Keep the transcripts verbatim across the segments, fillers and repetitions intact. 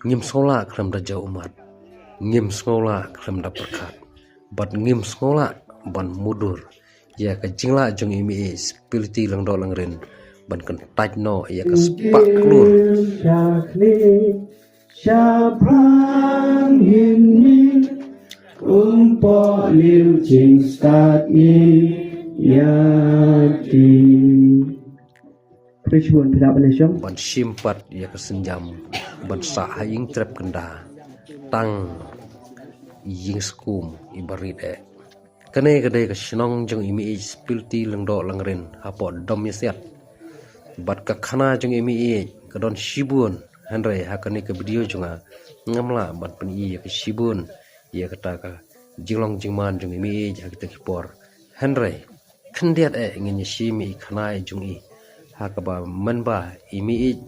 Ngim sngewlah khlem da jaw ummat, ngim sngewlah khlem da pyrkhat, bad ngim sngewlah ban mudur ïa ka jinglah jong i Mei Spility Lyngdoh Langrin ban kyntait noh ïa ka spah klur. Shaphrang ngin mih, um poh liu jingstad ngin ïa ti. Ban shim pat ïa ka sienjam ban sah ha ïing trep kynda, tang ïing skum i barit eh. Kane ka dei ka shnong jong i Mei Spility Lyngdoh Langrin hapoh Dom Ïasiat. Bad ka khana jong i Mei ka don shibun, hynrei ha kane ka video jong nga ngam lah ban pyni ïa ka shibun ïa kata ka jinglong jingman jong i Mei ha kita ki por. Hynrei khyndiat eh ngin ïa shim ïa i khana jong i, ha kaba mynba i Mei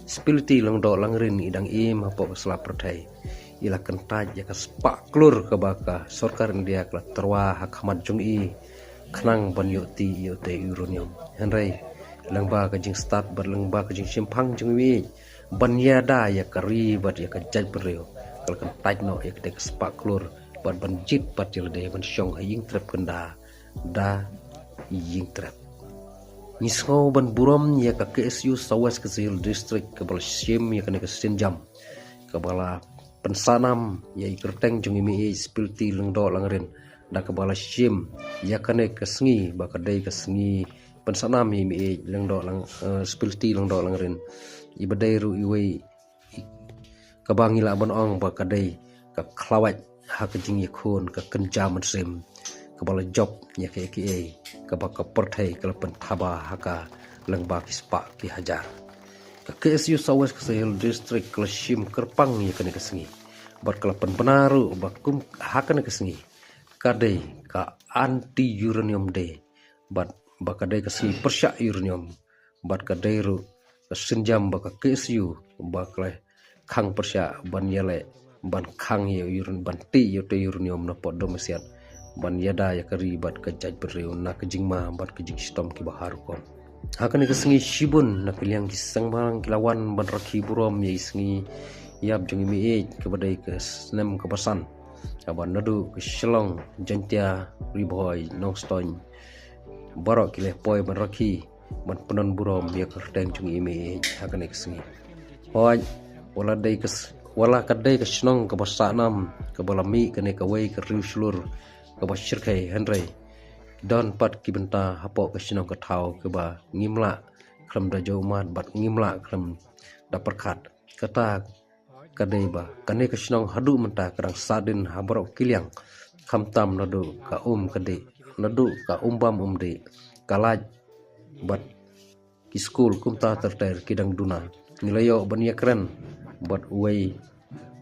Spility Lyngdoh Langrin i dang im hapoh ka sla pyrthei, i la kyntait ïa ka spah klur kaba ka sorkar India ka la tyrwa ha khmat jong i khnang ban ïoh ti ïoh tei uranium. Hynrei lyngba ka jingstad bad lyngba ka jingshemphang jong i Mei ban ïada ïa ka ri bad ïa ka jaitbynriew, ka la kyntait noh ïa ka dei ka spah klur bad ban jied pat ïa lade ban shong ha ïing trep kynda da ïing trep. Ngi sngew ban burom ïa ka K S U South West Khasi Hills District kaba la shim ïa kane ka sienjam, kaba la pynsah nam ïa i kyrteng jong i Mei Spility Lyngdoh Langrin, da kaba la shim ïa kane ka sngi ba ka dei ka sngi pynsah nam ïa i Mei Lyngdoh Lang, eh, Spility Lyngdoh Langrin. I ba dei ruh iwei i, kaba ngi lah ban ong ba ka dei ka khlawait ha ka jingïakhun ka kynja mynsiem, kaba la jop ïa ka A K A, kaba ka pyrthei ka la pynthaba ha ka lyngba ki spah ki hajar. Ka K S U South West Khasi Hills District ka la shim kyrpang ïa kane ka sngi bad ka la pynbna ruh ba kum ha kane ka sngi ka dei ka Anti Uranium Day, bad ba ka dei ka sngi pyrshah uranium, bad ka dei ruh ka sienjam ba ka K S U ba ka la khang pyrshah ban ïaleh ban khang ïa uran, ban tih ïa uta uranium napoh Dom Ïasiat, ban ïada ïa ka ri bad ka jaitbynriew na ka jingma bad ka jingshitom kiba har rukom. Ha kane ka sngi shibun na ka liang ki seng balang ki la wan ban rakhi burom ïa i sngi ïap jong i Mei kaba dei ka snem kaba san. Haba naduh ka Shillong, Jaintia, Ri Bhoi, Nongstoiñ, baroh ki leh poi ban rakhi ban pynbna burom ïa ka kyrteng jong i Mei ha kane ka sngi. Hooid, wat la dei ka s-, wat la ka dei ka shnong kaba sah nam, kaba la mih kane kawei ka riewshlur kaba shyrkhei, hynrei don pat ki bynta hapoh ka shnong ka thaw kaba ngim lah khlem da jaw ummat bad ngim lah khlem da pyrkhat. Kata ka dei ba kane ka shnong haduh mynta ka dang sahdien ha baroh ki liang, khamtam naduh ka um ka dih, naduh ka um bam um dih, ka lait bad ki skul kumta ter ter ki dang duna. Ngi la ïoh ban ïakren bad uwei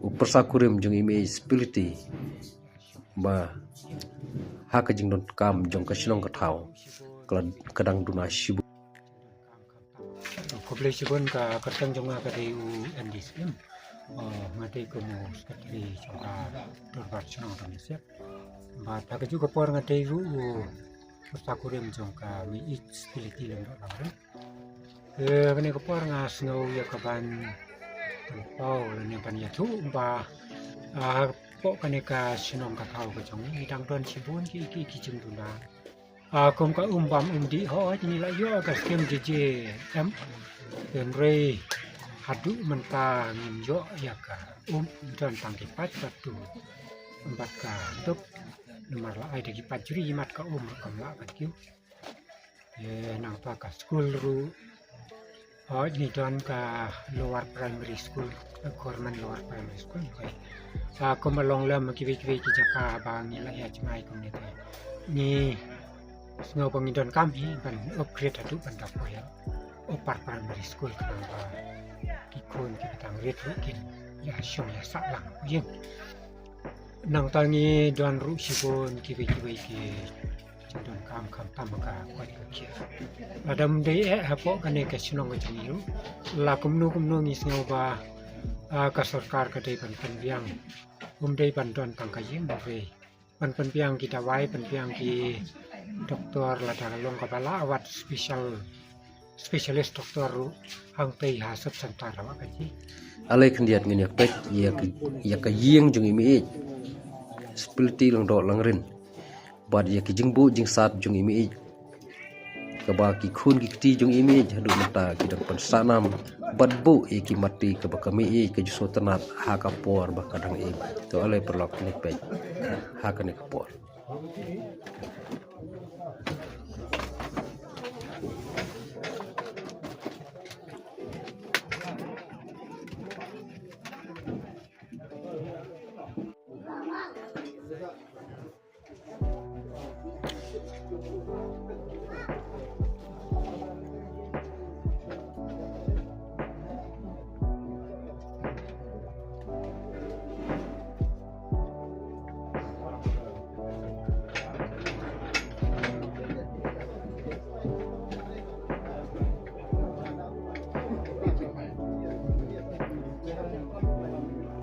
u pyrsa kurim jong i Mei Spility ba ha ka jingdonkam jong ka shnong ka thaw ka la, ka dang duna shibun. Khublei shibun, ka kyrteng jong nga ka dei u Andy Slim. Oh, nga dei kum u sekretari jong ka dorbar shnong Dom Ïasiat. Bad ha kajuh ka por nga dei ruh u pyrsa kurim jong ka Mei Spility Lyngdoh Langrin. Eh, kane ka por nga sngew ïa ka ban pynpaw lane ban ïathuh ba, ah, hapoh kane ka shnong ka thaw ka jong ngi dang don shibun ki, ki, ki jingduna. Ah, kum ka um bam um dih, hooid ngi la ïoh ka skim J J M. Hynrei haduh mynta ngim ïoh ïa ka um, don tang ki paip bad tu bad ka duk. Namar la ai da ki paip jri ïa mat ka um ruh kam lah ban kiew. Eh, nangta ka skul ruh, oh, ngi don ka Lower Primary School, eh, Government Lower Primary School, hooid. Ah, kumba long lem kiwei kiwei ki jaka ba ngi la ïa jngai kumne te ngi sngew ba ngi donkam hi ban upgrade haduh ban da poi ïa Upper Primary School khnang ba ki khun kiba dang rit ruh kin ïa shong ïa sah lang ïing. Nangta ngi don ruh shibun kiwei kiwei ki jingdonkam khamtam ka koit ka khiah. Lada ym dei eh hapoh kane ka shnong ka jong ngi ruh, la kumno kumno ngi sngew ba, ah, ka sorkar ka dei ban pynbiang. Ym dei ban don tang ka ïing, hynrei ban pynbiang ki dawai, pynbiang ki doktor, lada ka long kaba lah wat special specialist doctor ruh hangtei ha sub center ha Mawkynjih. Ale khyndiat ngin ïa peit ïa ka, ïa ka ïing jong i mei, Spilti Lyngdoh Lyngrin, bad ïa ki jingbuh jingsat jong i mei, kaba ki khun ki kti jong i mei haduh mynta ki dang pynsah nam bad buh ïa ki mati kaba ka mei ka ju sngewtynnat ha ka por ba ka dang im. To ale paralok, ngin ïa peit ha kane ka por.